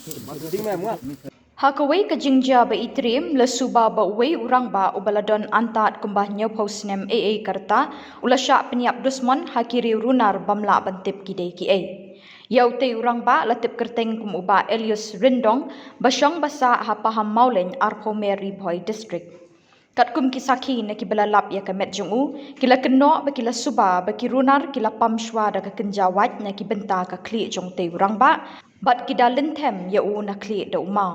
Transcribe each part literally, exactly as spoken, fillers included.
Ha kawei ka jingjia ba itriem, la suba ba uwei u rangbah uba la don antad kumba hynñiewphew snem ei ei ka rta u la shah pynïap dusmon ha ki riew runar bym lah ban tip ki dei kiei. Ïa utei u rangbah la tip kyrteng kum u Bah Elias Ryndong, ba shong ba sah ha Pahammawlein, arphew mer Ri Bhoi District. Katkum ki sakhi na kiba la lap ïa ka met jong u, ki la kynnoh ba ki la suba ba ki runar ki la pam shuwa da ka kynja wait na ki bynta ka khlieh jong utei u rangbah, bad ki da lynthem ïa u na khlieh da u maw.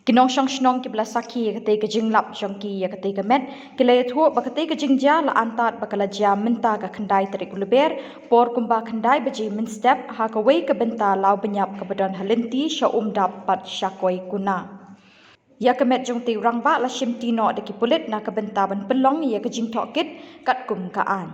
Ki nongshong shnong kiba la sakhi ïa katei ka jinglap jong ki ïa katei ka met, ki la ïathuh ba katei ka jingjia la antad ba ka la jia mynta ka khyndai tarik u Lber, por kumba khyndai baje mynstep, ha kawei ka bynta law bniap kaba don ha lynti sha Umdap bad Shakoi Kuna. Ïa ka met jong utei u rangbah la shimti noh da ki pulit na ka bynta ban pynlong ïa ka jingtohkit katkum ka aiñ.